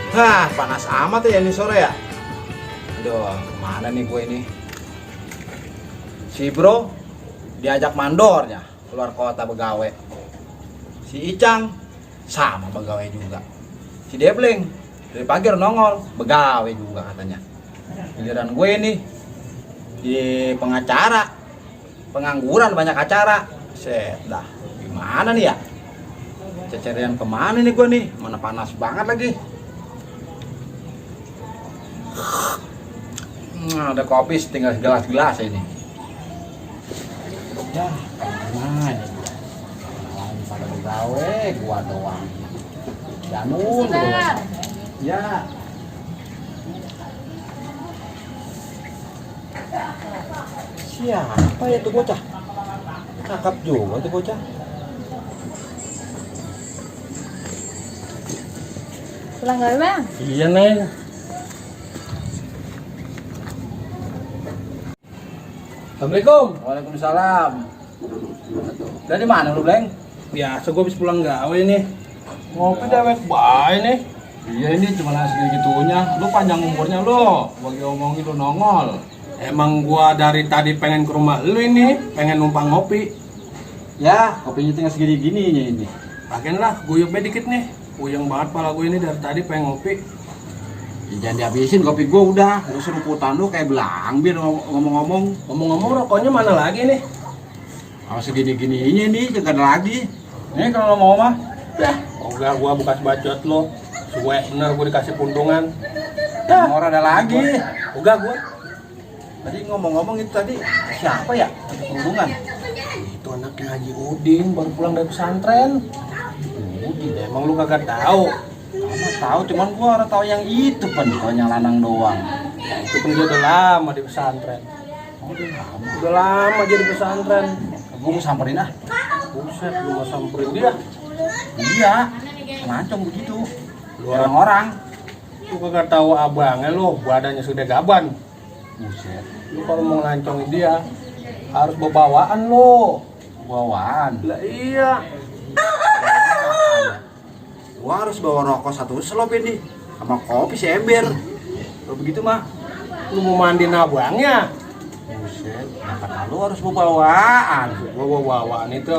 Hah, panas amat ya ini sore ya. Aduh, kemana nih gue ini? Si bro diajak mandornya keluar kota begawe. Si Icang sama begawe juga. Si Debling dari pagi udah nongol begawe juga katanya. Giliran gue nih di pengacara, pengangguran banyak acara. Set dah, gimana nih ya? Cecerian kemana nih gue nih? Mana panas banget lagi. Ada kopi tinggal gelas-gelas ini. Ya, mana ini? Lain pada begawe, gua doang. Janun gitu. Ya. Siapa ya tuh bocah? Cakep juga tuh bocah. Pulang gawe bang? Iya Neng. Assalamualaikum. Waalaikumsalam. Dari mana lu, Bleng? Biasa gue habis pulang gawe nih. Ngopi dewek bae nih. Iya ini cuma segini gitunya. Lu panjang umurnya lu. Bagi ngomongin lu nongol. Emang gua dari tadi pengen ke rumah lu ini, pengen numpang ngopi. Ya, kopinya tinggal segini-gininya ini. Lagian lah, guyupnya dikit nih. Puyeng banget pala gue ini dari tadi pengen ngopi. Ya, jangan dihabisin kopi gua udah. Lu seruputan lu kayak belang bir ngomong-ngomong. Ngomong-ngomong rokoknya mana lagi nih? Kalau segini-gininya nih jangan ada lagi. Nih kalau mau mah. Dah, enggak gua bekas bacot lo. Suwe bener gua dikasih puntungan. Orang ada lagi. Enggak gua. Tadi ngomong-ngomong itu tadi siapa ya? Hubungan. Itu anaknya Haji Udin baru pulang dari pesantren. Udin, emang lu kagak tahu? Kamu tahu, cuman gua orang tahu yang itu kan, kalau yang lanang doang. Itu kan dia udah lama di pesantren. Oh, udah lama. Udah lama jadi pesantren. Gua mau samperin ah. Buset, lu mau samperin dia? Iya, ngacong begitu. Lu Orang-orang. Lu kagak tahu abangnya lu, badannya sudah gaban. Buset, Lu kalau mau ngelancongin dia, harus bawa bawaan lu. bawaan. Lah iya. Gua harus bawa rokok satu selop ini sama kopi seember. Kalau begitu mah, Lu mau mandiin abangnya? buset, nah kata lu harus bawa bawaan. Gua bawa bawaan itu.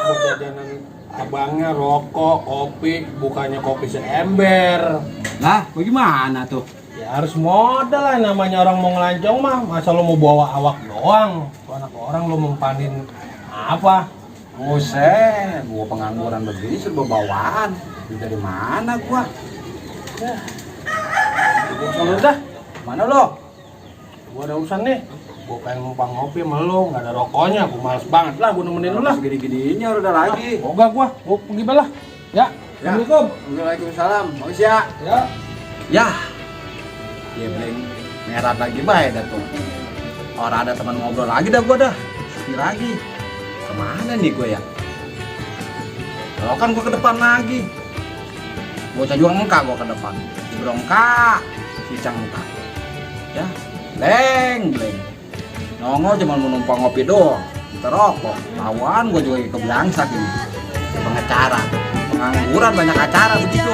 Buat jajanan abangnya rokok, kopi, bukannya kopi seember. Lah, bagaimana tuh? Ya harus modal lah, namanya orang mau ngelancong mah. Masa lu mau bawa awak doang? Tuh anak orang lu mempanin apa? Buset, gua pengangguran begini suruh bawa bawaan. Ini dari mana gua? Gua selalu dah. Mana lo? Gua ada urusan nih. Gua pengen numpang ngopi sama lu, nggak ada rokoknya. Gua males banget lah, gua nemenin lu lah. Segini-gininya udah lagi. Enggak gua pergi balah. Ya. Assalamualaikum. Waalaikumsalam. Bagus ya. Ya. Ya. Dia beli merah lagi baik dah tuh. Orang ada teman ngobrol lagi dah gua dah. Sepi lagi. Kemana nih gue ya? Kalau kan gua ke depan lagi. Bocah juga engkak gua ke depan. Si Brongka, si Cang engkak. Ya. Bleng. Nongol cuma mau numpang ngopi doang. Kita rokok. Lawan gua juga ke belangsak ini. Pengacara. Pengangguran banyak acara begitu.